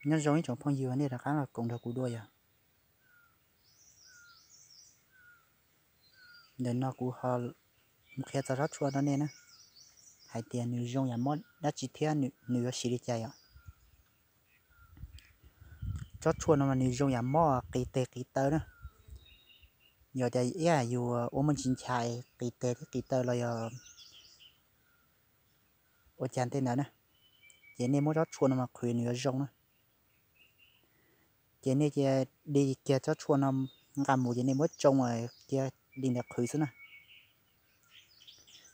Nyob zoo ib tsoom phooj ywg nej rov qab los koom nrog kuv dua yom. Ntawm no kuv ho mus qhia txog tsob tshuaj no nej na, hais tias nws zoo yam mob dab tsi thiab nws yuav siv li cas yom. Tsob tshuaj no mas nws zoo yam mob qis tes qis taw na. Yog tias ib yam yus ua muaj ntsis nchai qis tes thiab qis taw los yog ua cas tej ntawd na, ces nej muab tsob tshuaj no mas qhwv nws yuav zoo na. Ces nej cia li kiag tsob tshuaj no nqa mus ces nej muab tsoo cia li ntawd qhwv xwb na.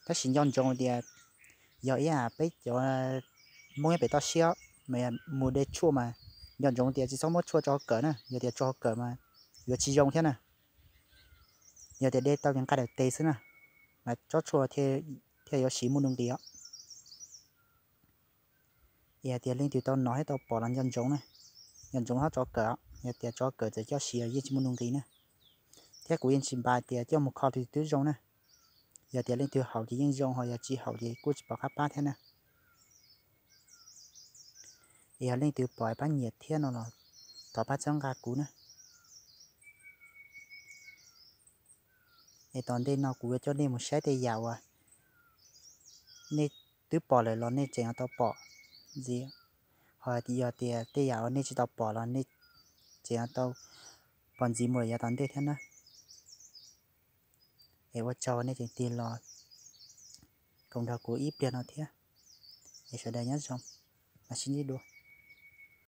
Tab sis nco ntsoov tias yog ib yam peb cov Hmoob nyob pem toj siab mas mus de tshuaj mas nco ntsoov tias tsis txhob muab tshuaj tso hauv kawm na, yog tias tso hauv kawm mas yuav tsis zoo thiab na. Yog tias de tau ces nqa daim tes xwb na, mas tsob tshuaj thiaj yuav siv muaj nuj nqis os. Yog tias leej twg tau hnov thiab tau pom los nco ntsoov na, nco ntsoov txhob tso kawm, yog tias tso kawm txawm coj siv los yeej tsis muaj nuj nqis na. Thiab kuv yeej tsis npaj tias coj mus kho twg twb zoo na. Yog tias leej twg haum ces yeej zoo, ho yog tsis haum ces kuj tsis pom qab pab thiab na. Yog leej twg pom pab nyiam thiab no los thov pab txhawb nqa kuv na. Es tom ntej no kuv yuav coj nej mus saib tej yam uas nej twb pom lawm los nej tseem tau pom ntxiv, ho yog tias tej yam uas nej tsis tau pom los nej tseem tau pom ntxiv mus lawm yav tom ntej thiab na. Es ua tsaug nej tseem tig los koom nrog kuv ib pliag no thiab. Es sawv daws nyob zoo, mam sib ntsib dua.